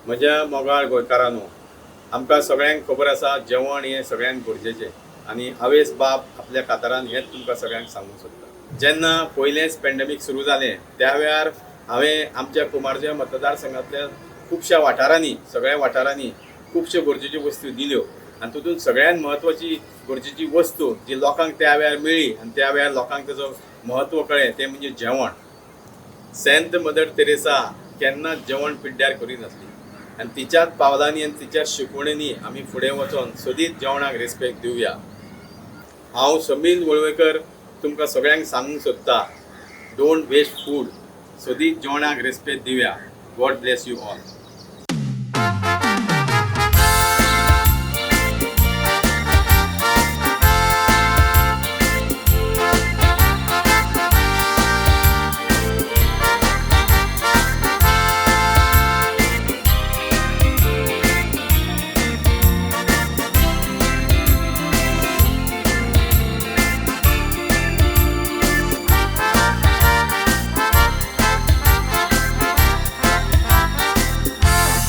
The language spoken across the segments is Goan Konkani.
म्हज्या मोगाळ गोंयकारांनो, आमकां सगळ्यांक खबर आसा जेवण हें सगळ्यांक गरजेचें आनी हावेस बाब आपल्या कातारान हेंच तुमकां सगळ्यांक सांगूंक सोदता. जेन्ना पयलेंच पेंडेमीक सुरू जालें त्या वेळार हांवें आमच्या कुमारजुंवें मतदारसंघांतल्या खुबश्या वाठारांनी, सगळ्या वाठारांनी खुबश्यो गरजेच्यो वस्तू दिल्यो आनी तातूंत सगळ्यांत म्हत्वाची गरजेची वस्तू जी लोकांक त्या वेळार मेळ्ळी आनी त्या वेळार लोकांक तेजो म्हत्व कळ्ळें तें म्हणजे जेवण. सेंत मदर तेरेसा केन्नाच जेवण पिड्ड्यार करिनासली आनी तिच्याच पावलांनी आनी तिच्याच शिकवणींनी आमी फुडें वचोन सदींच जेवणाक रेस्पेक्ट दिवया. हांव समील वळवयकर तुमकां सगळ्यांक सांगूंक सोदता, don't waste food, सदींच जेवणाक रेस्पेक्ट दिवया. God bless you all.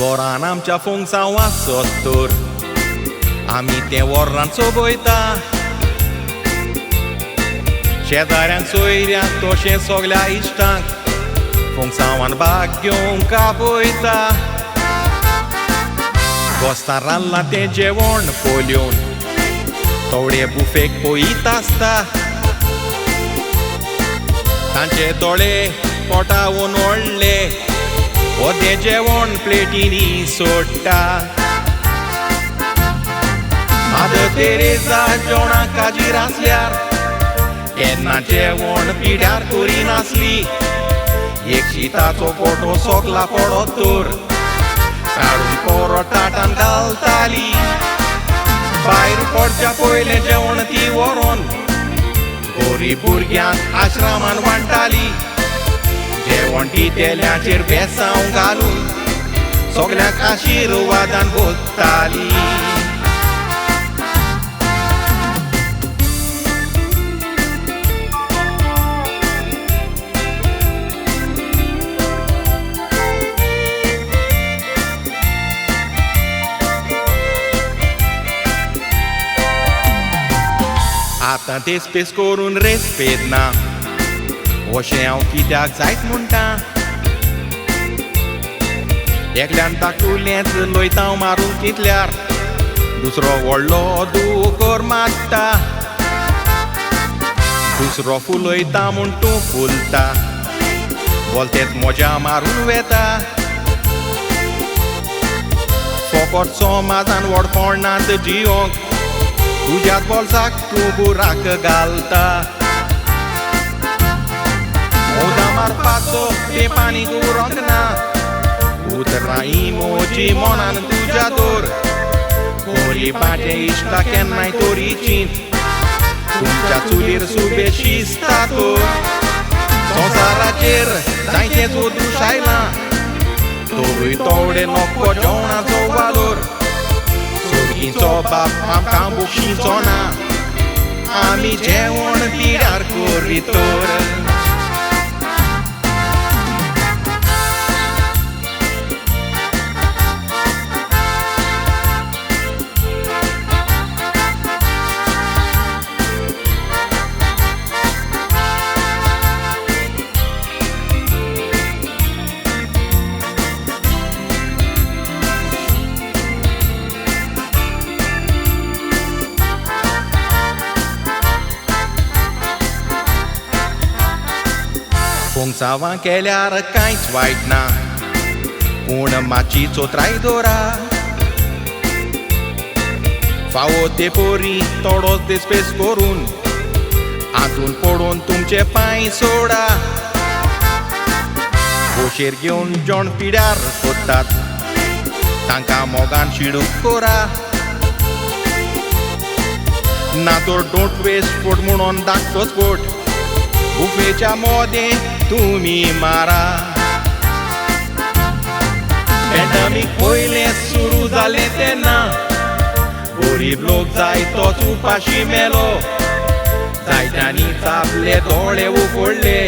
घरान आमच्या फोंगसांव आसत तर आमी तें वोर्रान सोबयता, शेजाऱ्यांक सोयऱ्यांक तशें सगल्या इश्टांक फोंगसांवान भाग घेवंक आपयता. गोस्तान रांदलां तें जेवण पळोवन थोडे बुफेक पळयत आसता, तांचे दोळे पोटावून ओडले ओदें जेवण प्लेटींनी सोडटा. मादर तेरेसा जेवणाक काजीर आसल्यार केन्ना जेवण पिड्यार करिनासली, एक शिताचो पोटो सोगला पडत तर काडून परत ताटान घालताली. भायर पडच्या पयलें जेवण ती व्हरोन गरीब भुरग्यांक आश्रमान वांट्टाली. जेवण ती तेल्याचेर बेसांव घालून सगल्यांक आशिर्वादान भोगताली. आतां तेस्पेस करून रेस्पेद ना अशें हांव कित्याक जायत म्हणटा, एकल्यान धाकटुलेंच लोयतांव मारून चिंतल्यार दुसरो व्हडलो दुकर मारता, दुसरो फुलयता म्हूण तूं फुलता, बोलतेच मजा मारून वेता. फकत समाजान व्हडपणांत जियोंक तुज्याच बोल्साक तूं बुराक घालता. मोदां मारपाचो तेंपानी उरोंक ना, उतरां इमोजी मनान तुज्या दवर, गरिबाचें इश्टा केन्नाय तरी चिंत तुमच्या चुलीर सुबे शिजता तर. संवसाराचेर जायतें जोदूश आयलां तरूय तोवडे नको जेवणाचो वालोर, सोर्गीचो बाप आमकां बक्षीचो ना, आमी जेवण पिड्यार करीत तर. फोंगसांवां केल्यार कांयच वायट ना, पूण मातशी चोत्राय दवरा, फावो ते परी थोडोच देस्पेस करून हातून पडून तुमचे पांय सोडा. पोशेर घेवन जेवण पिड्यार कोत्तात तांकां मोगान शिडूक करा, ना तर don't waste food म्हणून धाकटोच पोट बुफेच्या मोदें तुमी मारा. पेंडेमीक पयलें सुरू जालें तेन्ना गरीब लोक जायतोच उपाशी मेलो, जायत्यांनी चापले दोळे उफोडले,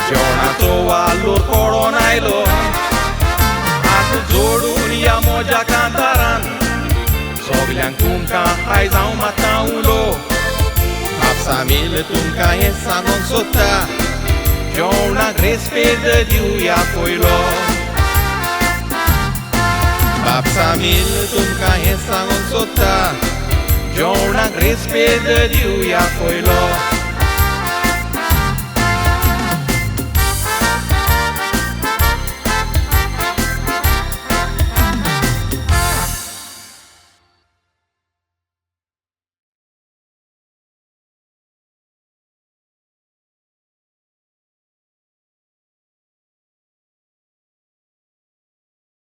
जेवणाचो वालोर कळोन आयलो. आतां जोडून या मोज्या कांतारान सगल्यांक तुमकां आयज हांव मात्ता उलो. बापसामील तुमकां हें सांगोंक सोदता, जेवणाक रेस्पेद दिवया पयलो. बापसामील तुमकां हें सांगोंक सोदता, जेवणाक रेस्पेद दिवया पयलो.